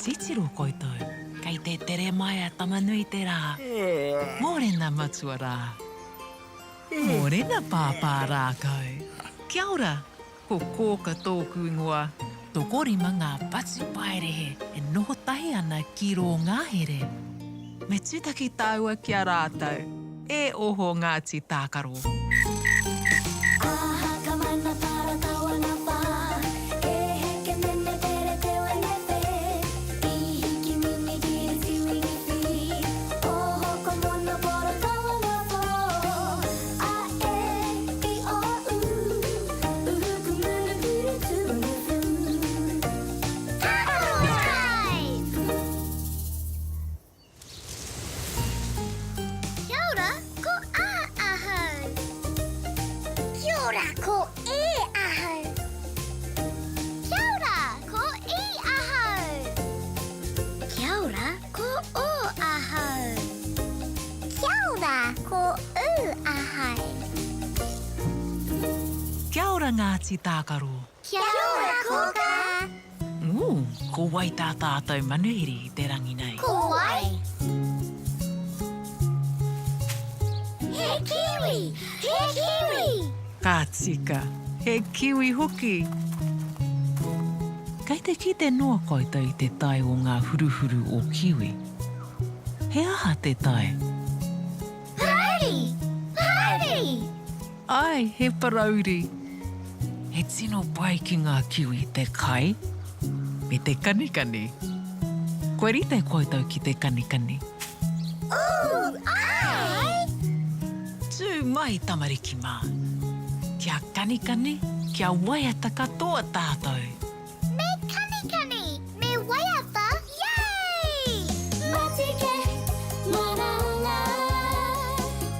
Titiro koutou, kei te tere mai a Tama-nui-te-rā. Mōrena matua rā. Mōrena pāpā rākau. Kia ora, ko Kōka tōku ingoa. Tokorima ngā patupaiarehe e noho tahi ana ki rō ngahere. Me tūtaki tāua ki a rātou. E oho Ngāti Tākaro. Kia ora, ko A ahau. Kia ora, ko E ahau. Kia ora, ko I ahau. Kia ora, ko O ahau. Kia ora, ko U ahau. Kia ora Ngāti Tākaro. Kia ora Kōkā. Ū, ko wai tā tātou manuhiri i te rangi nei? Ko wai? He kiwi! He kiwi! Ka tika, he kiwi hoki! Kei te kite noa koutou i te tae o ngā huruhuru o Kiwi. He aha te tae? Parauri! Parauri! Āe, he parauri. He tino pai ki ngā kiwi te kai me te kanikani. Kua rite koutou ki te kanikani? Ooh, āe! Tū mai tamariki mā. Kia kanikani, kia waiata katoa tātou. Me kanikani, me waiata, yay! Matike, maranga,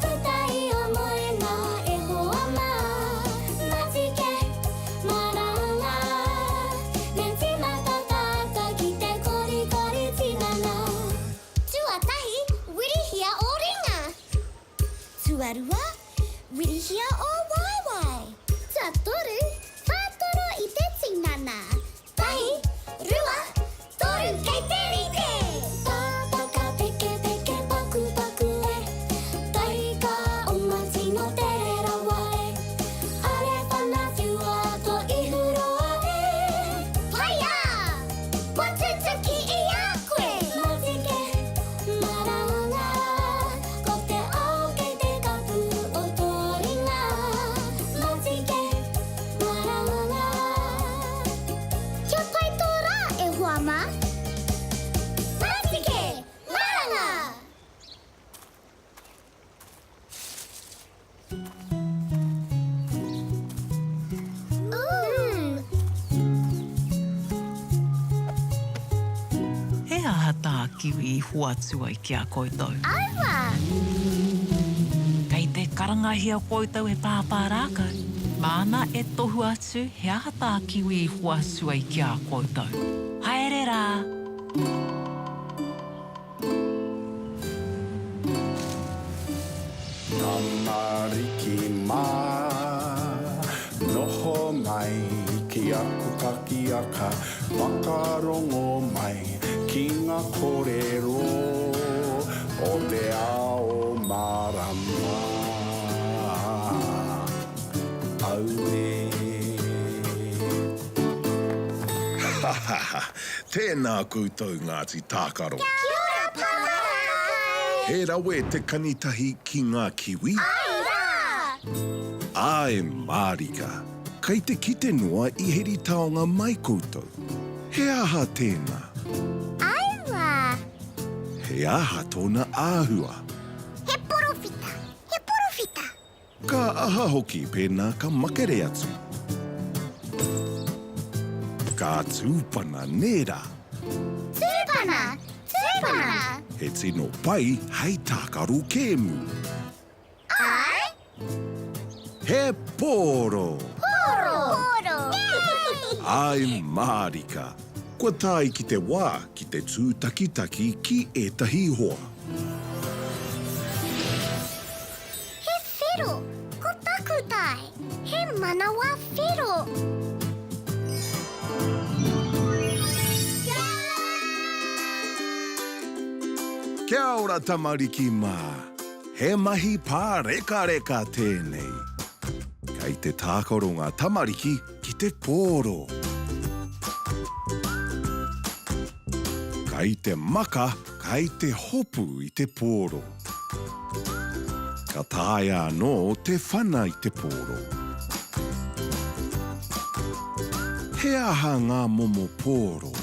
puta i o moenga e hoa ma. Matike, maranga, me timata tata ki te korikori tinana. Tuatahi, wirihia o ringa. Tuarua, wirihia ō waewae. Tuatoru, whātoro i te tinana. Tahi, rua, toru kei te rite! Pāpaka pekepeke pakupaku e, Taika oma tino tere rawa e, Are whana whiua to ihu roa e. Whaia! Kua tutuki i a koe! Matike, maranga, Ko te ao kei te kapu o tō ringa Matike, maranga. Kia pai tō rā e hoa mā. Matike, maranga! He aha tā Kiwi i hoatu ai ki a koutou? Aua! Kei te karangahia koutou e Pāpā Rākau, māna e tohu atu he aha tā Kiwi i hoatu ai ki a koutou. Haere rā! Tamariki mā, noho mai ki aku kakiaka, whakarongo mai ki ngā kōrero o te ao mārama. Auē. Ha ha ha! Tēnā koutou Ngāti Tākaro. Kia ora Papa Rākau! He rawe te kanitahi ki ngā kiwi? Āe rā! Āe mārika! Kei te kite noa i heri taonga mai koutou. He aha tēnā? Aua! He aha tōna āhua? He porowhita! He porowhita! Ka aha hoki pēnā ka makere atu? Ka tūpana, nē rā? Tūpana! Tūpana! He tino pai hei tākaro kēmu. Āe! He pōro! Pōro! Pōro! Āe mārika! Kua tae ki te wā ki te tūtakitaki ki ētahi hoa. He whero, ko taku tae, he manawa whero. Kia ora tamariki mā! He mahi pārekareka tēnei. Kei te tākaro ngā tamariki ki te pōro. Kei te maka, kei te hopu i te pōro. Ka taea anō te whana i te pōro. He aha ngā momo pōro?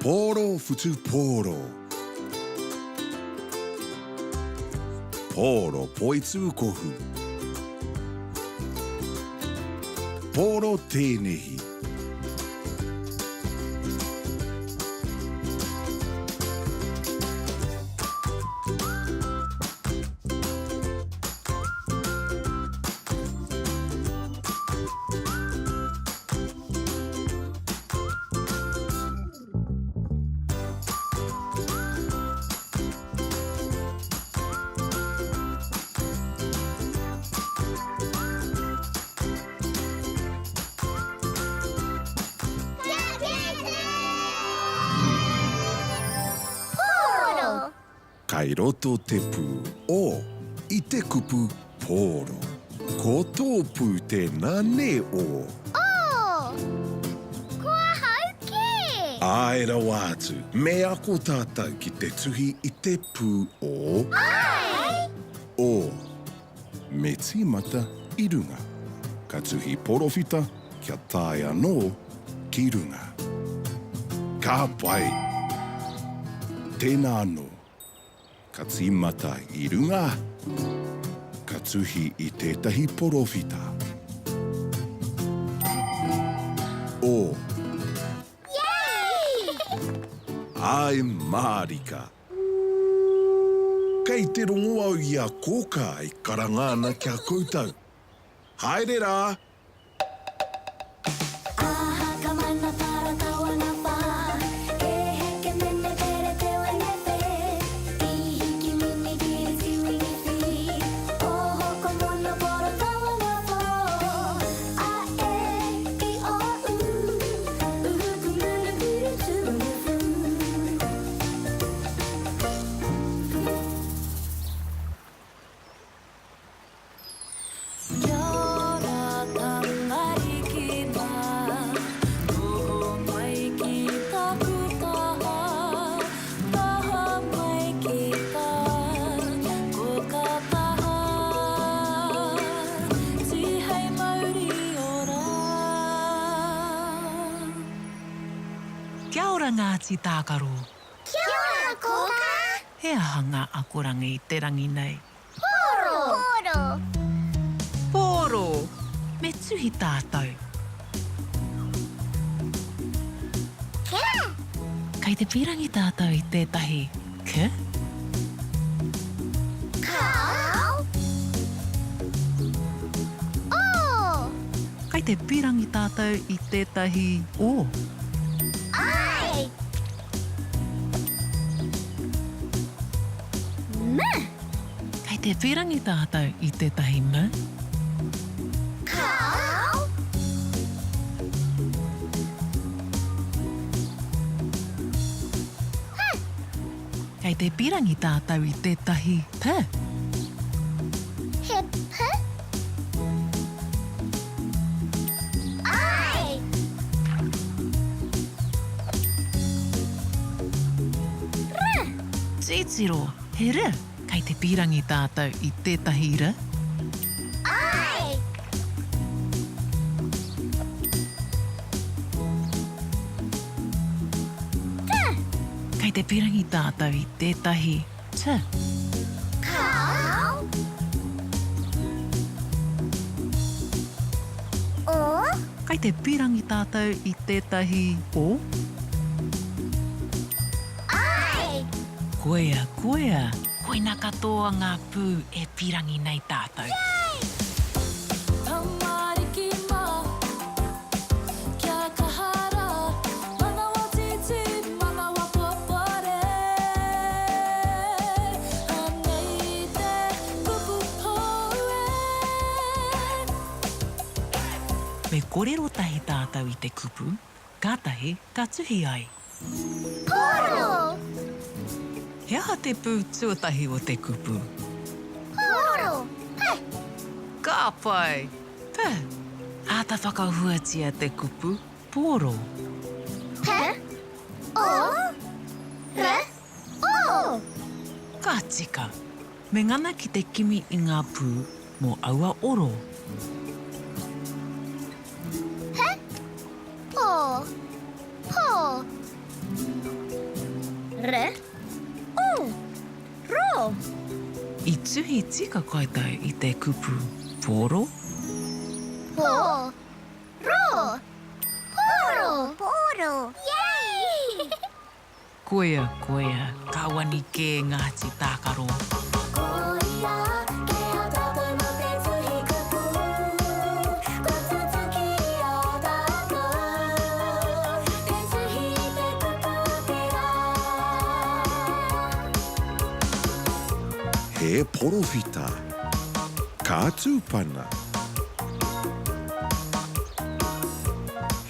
Pōro whutupōro. Pōro poitūkohu. Pōro tēnehi. Pōro! Kai roto te pū o i te kupu pōro. Ko tō pū tēnā nē o? O! Ko ahau kē! Āe rawa atu, me ako tātou ki te tuhi i te pū o. Āe! O. Me tīmata i runga. Ka tuhi porowhita kia tae anō ki runga. Ka pai! Tēnā anō. Ka tīmata i runga, ka tuhi i tētahi porowhita. O. Yay! Āe mārika! Kei te rongo au i a Kōkā e karanga ana ki a koutou. Haere rā! Kia ora tamariki mā, noho mai ki taku taha, taha mai ki tā koka taha, tihei mauri ora. Kia ora Ngāti Tākaro. Kia ora Kōkā! He aha ngā akoranga i te rangi nei? Pōro! Pōro! Pōro! Me tuhi tātou. Kia! Kei te pīrangi tātou i tētahi k? Kāo! O! Kei te pīrangi tātou i tētahi o? Āe! M. Kei te pīrangi tātou i tētahi m? Kāo. H. Kei te pīrangi tātou i tētahi p? He p? Āe! R. Titiro, he r. Kei te pīrangi tātou i tētahi r? Āe! T. Kei te pīrangi tātou i tētahi t? Kāo. O. Kei te pīrangi tātou i tētahi o? Āe! Koia, koia! Koina katoa ngā pū e pīrangi nei tātou. Yay! Tamariki mā, kia kaha rā, manawa tītī, manawa popore. Anei te kupu hou e. Me korero tahi tātou i te kupu, kātahi ka tuhi ai. Pōro. He aha te pū tuatahi o te kupu? Pōro. P. Ka pai! P. Āta whakahuatia te kupu pōro. P, O, R, O. Ka tika! Me ngana ki te kimi i ngā pū mō aua oro. P, O, Po. R, O, Ro. I tuhi tika koutou i te kupu pōro? Po, ro. Pōro. Pōro. Yay! Koia, koia, ka wani kē Ngāti Tākaro. Koia ke a tātou mō te tuhi kupu, kua tutuki i a tātou te tuhi i te kupu o te rā. He porowhita. Ka tūpana.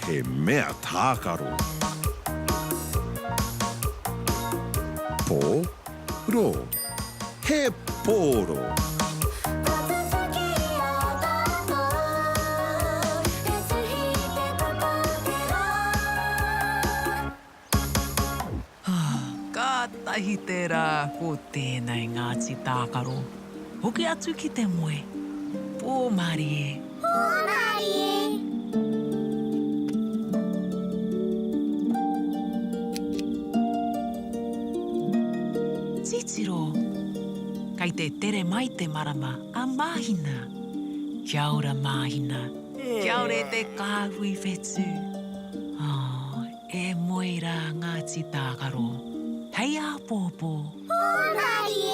He mea tākaro. Pō, rō. He pōro. Kua tutuki i a tātou te tuhi i te kupu o te rā. Kātahi te rā ko tēnei Ngāti Tākaro. Hoki atu ki te moe. Pō mārie. Pō mārie. Titiro! Kei te tere mai te marama a Māhina. Kia ora Māhina. Kia ora e te kāhui whetū. Oh, e moe rā Ngāti Tākaro. Hei āpōpō. Pō mārie.